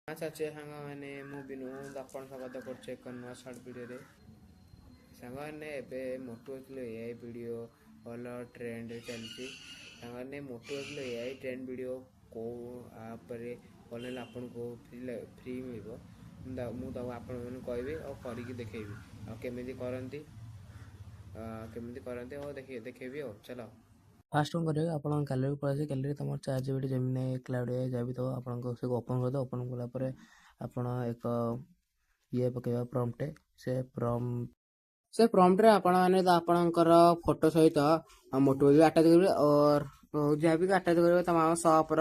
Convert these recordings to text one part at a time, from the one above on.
ଚାଚା, ସାଙ୍ଗମାନେ, ମୁଁ ବିନୋଦ, ଆପଣ ସ୍ୱାଗତ କରୁଛି ଏକ ନୂଆ ସର୍ଟ ଭିଡ଼ିଓରେ। ସାଙ୍ଗମାନେ, ଏବେ ମୋଟୁ ପତଲୁ ଏଆଇ ଭିଡ଼ିଓ ଭଲ ଟ୍ରେଣ୍ଡରେ ଚାଲିଛି। ସାଙ୍ଗମାନେ, Motu Patlu AI trend video କେଉଁ ଆପ୍ରେ ବନେଇଲେ ଆପଣଙ୍କୁ ଫ୍ରି ଫ୍ରି ମିଳିବ, ମୁଁ ତାକୁ ଆପଣମାନଙ୍କୁ କହିବି ଆଉ କରିକି ଦେଖେଇବି ଆଉ କେମିତି କରନ୍ତି ଆଉ ଦେଖେଇବି ଆଉ ଚାଲ। ଫାଷ୍ଟ କ'ଣ କରିବେ? ଆପଣ ଗ୍ୟାଲେରୀକୁ ପଳେଇ ଆସିବେ। ଗ୍ୟାଲେରୀ ତୁମର ଚାଟ୍ ଜିପିଟି, ଜେମିନି, କ୍ଲଡ୍ ଯାହା ବି ଥିବ, ଆପଣଙ୍କ ସବୁ ଓପନ୍ କରିଦେବେ। ଓପନ୍ କଲା ପରେ ଆପଣ ଏକ ଇଏ ପକାଇବା ପ୍ରମ୍ପ୍ଟ। ସେ ସେ ପ୍ରମ୍ପ୍ଟରେ ଆପଣମାନେ ତ ଆପଣଙ୍କର ଫଟୋ ସହିତ ମୋଟୁ ବି ଆଟାଚ୍ କରିବେ ଅର୍ ଯାହା ବି ଆଟାଚ୍ କରିବେ, ତମ ସପ୍ର,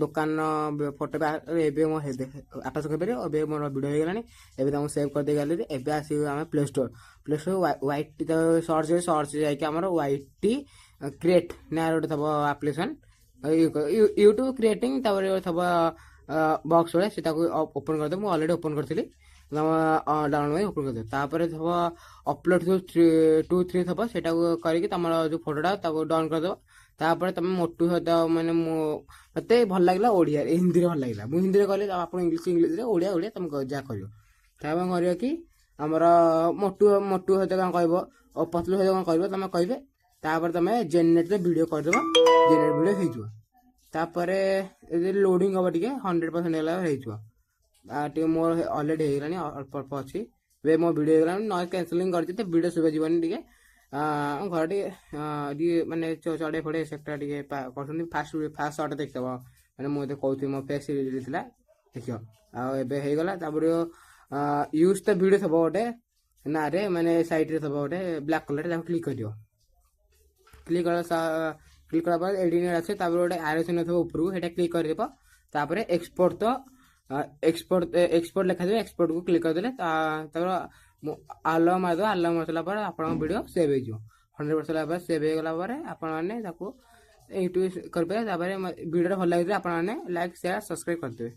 ଦୋକାନର ଫଟୋ ବି ଏବେ ମୋ ଆଟାଚ୍ କରିପାରିବେ। ଏବେ ମୋର ଭିଡ଼ିଓ ହେଇଗଲାଣି। ଏବେ ତାକୁ ସେଭ୍ କରିଦେଇ ଗ୍ୟାଲେରୀ। ଏବେ ଆସିବ ଆମେ ପ୍ଲେ ଷ୍ଟୋର୍। ପ୍ଲେ ଷ୍ଟୋର୍ ୱାଇଟି ସର୍ଚ୍ଚ ସର୍ଚ୍ଚ ଯାଇକି ଆମର ୱାଇଟି କ୍ରିଏଟ୍ ନା ଗୋଟେ ଥବ ଆପ୍ଲିକେସନ୍, ୟୁଟ୍ୟୁବ୍ କ୍ରିଏଟିଂ, ତାପରେ ଥବ ବକ୍ସ ଭଳିଆ, ସେ ତାକୁ ଓପନ୍ କରିଦେବ। ମୁଁ ଅଲରେଡ଼ି ଓପନ୍ କରିଥିଲି, ଡାଉନଲୋଡ଼ କରି ଓପନ୍ କରିଦେବ। ତାପରେ ଥବ ଅପଲୋଡ଼ ଥ୍ରୀ ଟୁ ଥ୍ରୀ ଥବ, ସେଇଟାକୁ କରିକି ତମର ଯେଉଁ ଫଟୋଟା ତାକୁ ଡନ୍ କରିଦେବ। ତାପରେ ତମେ ମୋଟୁ ସହିତ, ମାନେ ମୁଁ ମୋତେ ଭଲ ଲାଗିଲା ଓଡ଼ିଆରେ, ହିନ୍ଦୀରେ ଭଲ ଲାଗିଲା, ମୁଁ ହିନ୍ଦୀରେ କଲି। ଆପଣ ଇଂଲିଶ ଇଂଲିଶରେ, ଓଡ଼ିଆ ଓଡ଼ିଆ, ତମେ ଯାହା କରିବ। ତାପରେ କ'ଣ କରିବ କି ଆମର ମୋଟୁ ମୋଟୁ ସହିତ କ'ଣ କହିବ ଓ ପତଲୁ ସହିତ କ'ଣ କହିବ, ତମେ କହିବେ। ତାପରେ ତମେ ଜେନେରେଟ୍ ଭିଡ଼ିଓ କରିଦେବ। ଜେନେରେଟ୍ ଭିଡ଼ିଓ ହେଇଯିବ। ତାପରେ ଲୋଡ଼ିଂ ହବ ଟିକେ, 100% ହେଲା ହେଇଯିବ। ଟିକେ ମୋର ଅଲରେଡ଼ି ହେଇଗଲାଣି, ଅଳ୍ପ ଅଳ୍ପ ଅଛି। ଏବେ ମୋ ଭିଡ଼ିଓ ହେଇଗଲାଣି। ନଏଜ୍ କ୍ୟାନସେଲିଂ କରିଛି ତ ଭିଡ଼ିଓ ଶୁଭାଯିବନି ଟିକେ। ଘରେ ଟିକେ ଟିକେ ମାନେ ଚଢ଼େଇ ଫଡ଼େଇ ସେଟା ଟିକେ କରୁଛନ୍ତି। ଫାଷ୍ଟ ଫାଷ୍ଟ ସର୍ଟ ଦେଖିଦେବ, ମାନେ ମୁଁ ଏବେ କହୁଥିଲି, ମୋ ଫେସ୍ ଥିଲା, ଦେଖିବ। ଆଉ ଏବେ ହେଇଗଲା। ତାପରେ ୟୁଜ୍ ଦ ଭିଡ଼ିଓ ଥବ ଗୋଟେ ନାଁରେ, ମାନେ ସାଇଡ଼୍ରେ ଥବ ଗୋଟେ ବ୍ଲାକ୍ କଲର୍, ତାକୁ କ୍ଲିକ୍ କରିବ। କ୍ଲିକ୍ କଲା ପରେ ଏଡ଼ିଟିଂ ଅଛି। ତାପରେ ଗୋଟେ ଆରୋ ଚିହ୍ନ ଥିବ ଉପରକୁ, ସେଇଟା କ୍ଲିକ୍ କରିଦେବ। ତାପରେ ଏକ୍ସପୋର୍ଟ ତ ଏକ୍ସପୋର୍ଟ ଏକ୍ସପୋର୍ଟ ଲେଖାଯିବ। ଏକ୍ସପୋର୍ଟକୁ କ୍ଲିକ୍ କରିଦେଲେ ତାପରେ ଆଲାଉ ମାରିଦେବ। ଆଲାଉ ମାରିଦେଲା ପରେ ଆପଣଙ୍କ ଭିଡ଼ିଓ ସେଭ୍ ହେଇଯିବ। 100% ହେଲା ପରେ, ସେଭ୍ ହେଇଗଲା ପରେ ଆପଣମାନେ ତାକୁ ୟୁଟ୍ୟୁବ୍ କରିପାରିବେ। ତାପରେ ଭିଡ଼ିଓଟା ଭଲ ଲାଗିଥିଲେ ଆପଣମାନେ ଲାଇକ୍, ସେୟାର, ସବସ୍କ୍ରାଇବ୍ କରିଦେବେ।